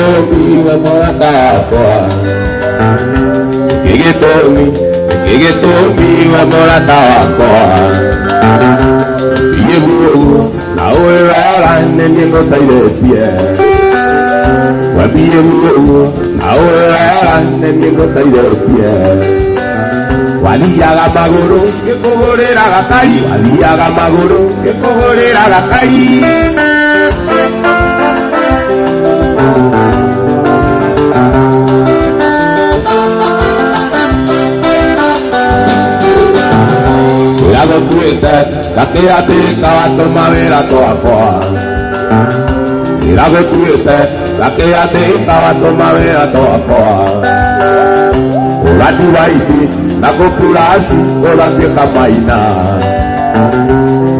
Gĩgĩtũmi we mũrata wakwa, gĩgĩtũmi, gĩgĩtũmi we mũrata wakwa. Thiĩ na ũĩ wega nĩ niĩ ngũteithĩtie. Wathiĩ guo na ũĩ wega nĩ niĩ ngũteithĩtie. Wathiaga magũrũ ngĩkũgũrĩra gakari, wathiaga magũrũ ngĩkũgũrĩra gakari. Ĩragũtuĩte gakĩatĩka watũma wĩra twakwa. Ĩragũtuĩte gakĩatĩka watũma wĩra twakwa. Ũradivaidi na kũpurasi ũratuĩka maina.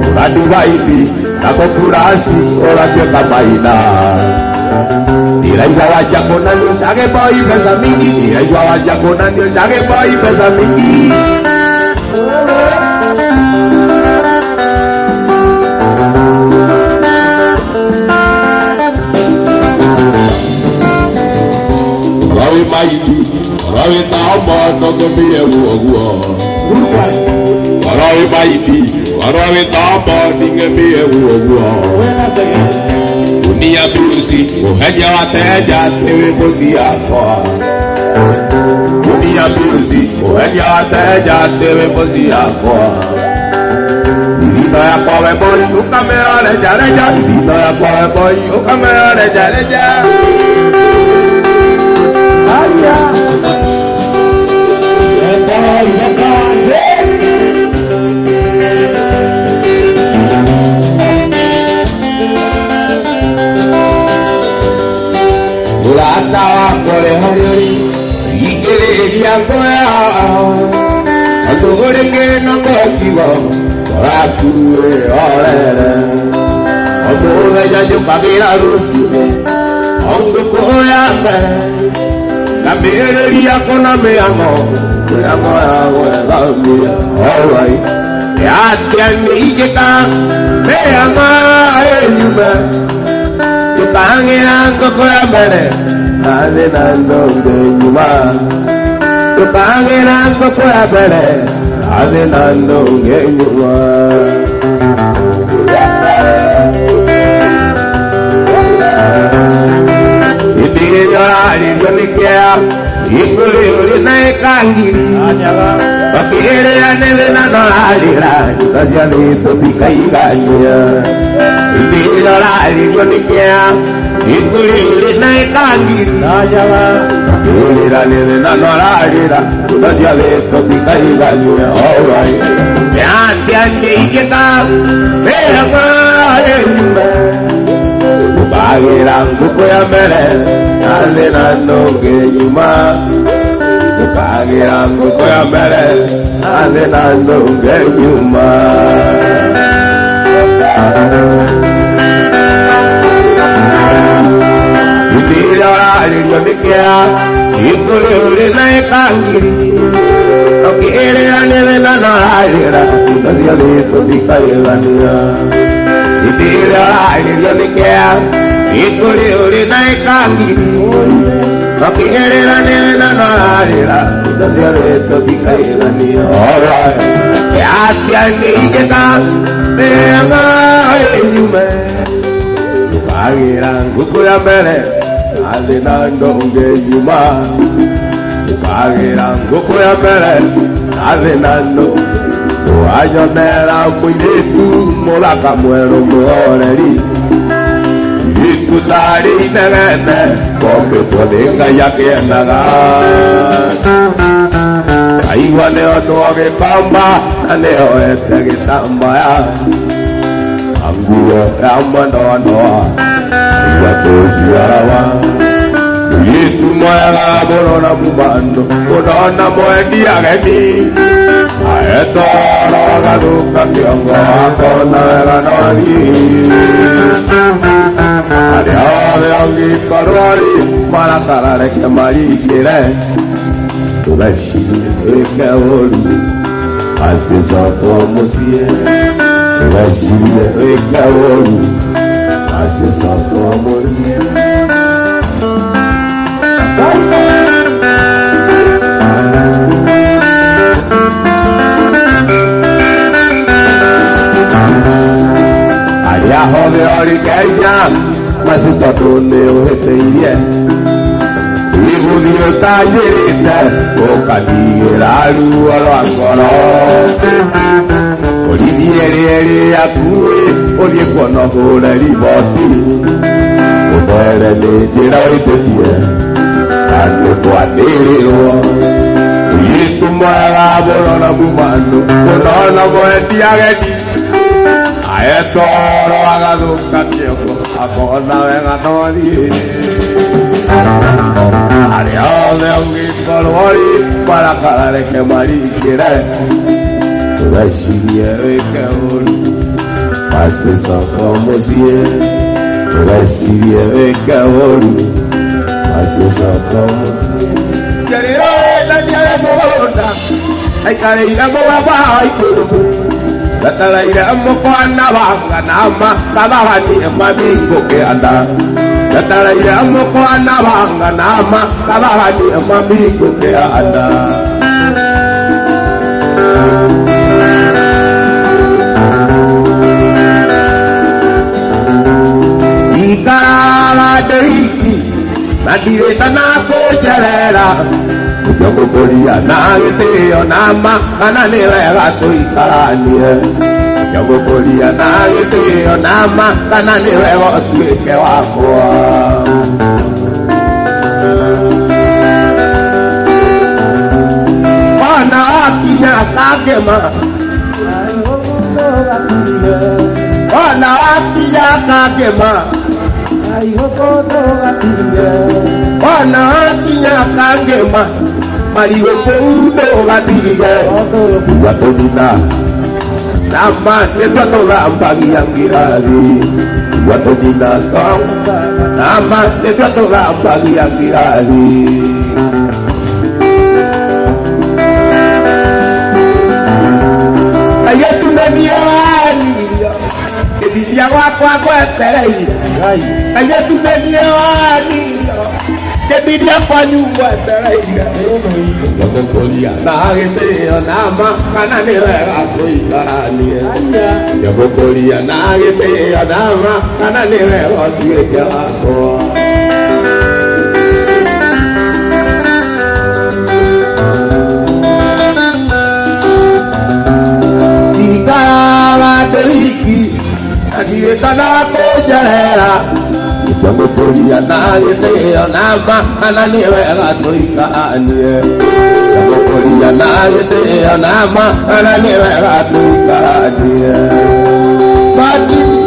Ũradivaidi na kũpurasi ũratuĩka maina. Ndĩraigua wanja kuonania cage boy pesa mingi. Ndĩraigua wanja kuonania cage boy pesa mingi. Rawi maiti, rawi taomo ndũngĩmie guo. Rawi maiti, rawi taomo ndingĩmie guo. Dunia biusi, ũhenya wateja tiwi mbuzi yakwa. Dunia biusi, ũhenya wateja tiwi mbuzi yakwa. Ithitho yakwa we boy, ũkamĩoya rejareja. Ithitho yakwa we boy, ũkamĩoya rejareja. Mũrata wakwa ũrĩ harĩa ũrĩ, ringĩrĩria ngoro andũ ũrĩ kĩnoko tigo ngoro ĩhorere. O mũthenya njũkagĩra rũcinĩ, o ngũkũ ya mbere, ngambĩrĩria kũna mĩhang'o, mĩhang'o ya gwetha mbia. Alright. Nĩ atĩa ingĩka mĩhang'o ĩnyume, tũkang'ĩra ngũkũ ya mbere, na thĩna ndũngĩ nyuma. Tũkang'ĩra ngũkũ ya mbere, na thĩna ndũngĩ nyuma. Hĩndĩ ĩrĩa ũrarĩrio nĩ kĩeha, ikũrĩ ũrĩ na ĩkangiri. Makĩrĩra nĩ thĩna na ũrarĩra, njuka cia thĩ tũtikaigania. Hĩndĩ ĩrĩa ũrarĩrio nĩ kĩeha, ikũrĩ ũrĩ na ĩkangiri. Makĩrĩra nĩ thĩna na ũrarĩra, njuka cia thĩ tũtikaigania. Alright. Nĩ atĩa ingĩka mĩhang'o ĩnyume, Ndũkagĩra ngũkũ ya mbere, na thĩna ndũngĩ nyuma. Ndũkagĩra ngũkũ ya mbere, na thĩna ndũngĩ nyuma. Hĩndĩ ĩrĩa ũrarĩrio nĩ kĩeha, ikũrĩ ũrĩ na ĩkangiri. Ũkĩrĩra nĩ thĩna na ũrarĩra, indo ciothe tũtikaigania. Hĩndĩ ĩrĩa ũrarĩrio nĩ kĩeha, ikũrĩ ũrĩ na ĩkangiri. Ũkĩrĩra nĩ thĩna na ũrarĩra, indo ciothe tũtikaigania. Alright. Nĩ atĩa ingĩka mĩhang'o ĩnyume, ndũkagĩra ngũkũ ya mbere, na thĩna ndũngĩ nyuma. Ndũkagĩra ngũkũ ya mbere, na thĩna ndũngĩ. Wanyonera mũirĩtu mũthaka mwerũ mũhoreri, mũirĩtu tarĩ inegene, kombĩtwo nĩ Ngai akĩendaga. Aigua nĩo gĩkamba na nĩo ete gĩtambaya, na nguo ya mandoandoa, aigua tũciarawa. Mũirĩtu mwega mũno na mumano, mũno na mwendi ageni. Aetoro agathũka kĩongo akona wega no athiĩ. Arĩa othe angĩkorwo arĩ marakara reke maringĩre, tũgecirie twĩke ũru acicokwo mũciĩ. Tũgecirie twĩke ũru acicokwo mũciĩ. Othe ũrĩ Kenya maci tondũ nĩ ũhĩtĩirie igũthiĩ ũtanjĩrĩte ũkandigĩra ruo rwa ngoro ũrithie rĩerĩ yakuĩ ũthiĩ kuona ũhũre riboti ũmere nĩ njĩra ũhĩtĩtie na nĩkwanĩrĩrwo ũyĩtu mwega mũno na mumanu mũno na mwendi ageni aetoro agathũka kĩongo akona wega no thiĩ arĩa othe ũngĩkorwo rĩ marakara reke maringĩre ũgecirie wĩke ũru macicoka mũciĩ ũgecirie wĩke ũru macicoka mũciĩ njerĩro ĩnaniare mũgũnda aikarĩire mũgamba wa ikũrũmũ Gataraire mukwana wanga nama kabahani mabingo kĩanda Gataraire mukwana wanga nama kabahani mabingo kĩanda Ikara ndĩiki na ndirĩta na kũnjerera Njogũkũria na gĩtĩo nama kana nĩ wega tũikaranie Njogũkũria na gĩtĩo nama kana nĩ wega ũtuĩke wakwa Ona wakinya kangĩma Ona wakinya kangĩma Ona wakinya kangĩma Marigo kũu ndũgatige Gwatũthina nama nĩtwa tũthambagia ngirathi Gwatũthina nama nĩtwa tũthambagia ngirathi Ayetu nĩnianirio Gĩthithia gwakwa gwetereire Ayetu nĩnianirio Gĩthithia kwanyu gwetereire Njogũkũria na gĩtĩo nama kana nĩ wega tũikaranie Njogũkũria na gĩtĩo nama kana nĩ wega ũtuĩke wakwa Ikaraga ndĩiki na ndirĩta na kũnjerera Njogũkũria na gĩtĩo nama kana nĩ wega tũikaranie Njogũkũria na gĩtĩo nama kana nĩ wega tũikaranie Matini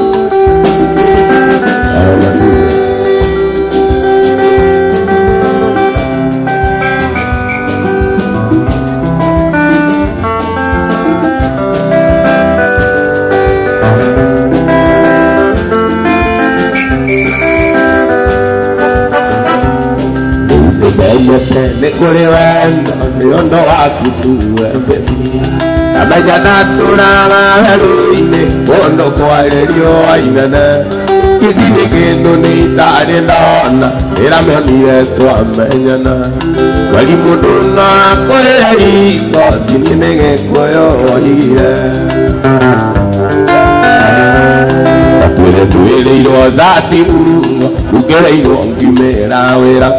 Nĩ kũrĩ wendo nĩ ũndũ waku tuwe Amenya ndatũraga werũ-inĩ kũndũ kwarĩ riũa inene Ici nĩ kĩndũ nĩ itarĩ ndona ndĩramĩonire twamenyana Kweri mũndũ no akũrĩre riko tini nĩ Gĩkũyũ oigire Twĩre twĩrĩirwo zati muno ũkĩrĩirwo ngimĩra wĩra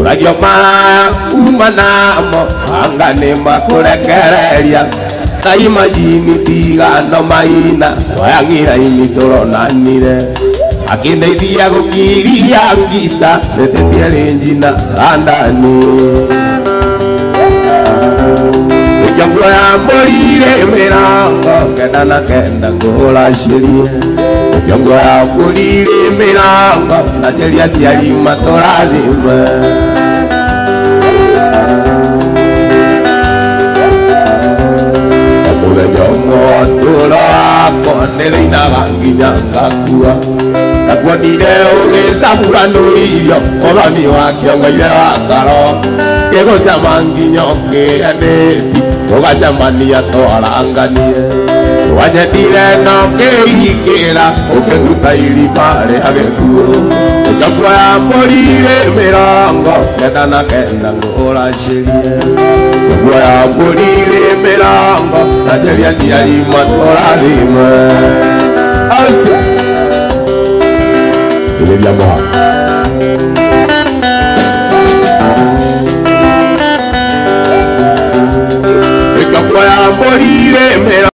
Ũragio maraya uma namo anga nĩ makũrekereria Tai majini tigano maina wayang'ira-inĩ tũronanire Akĩndeithia gũkiria ngita nĩtĩtie rĩ njina kandani Mĩcongo ya mbũri rĩ 99 ngũracĩrie Mĩcongo ya mbũri rĩ mĩrongo ndacĩria aciari matũrathime Mũthenya ũmwe ũtũũro wakwa nĩrĩinaga nginya ngakua Ndakuonire ũgĩcaburanũirio ũthoni wa kĩongo-inĩ wa ngoro Ngĩgũcama nginya ũkĩanĩti tũgacemania twaranganie Wanyendire na ũkĩhingĩra ũkĩnduta irima rĩa gĩkuũ Mĩcongo ya mbũri rĩ 99 ngũracĩrie Mĩcongo ya mbũri rĩ mĩrongo ndacĩria aciari matũrathime Acia. Ĩrĩria mũha.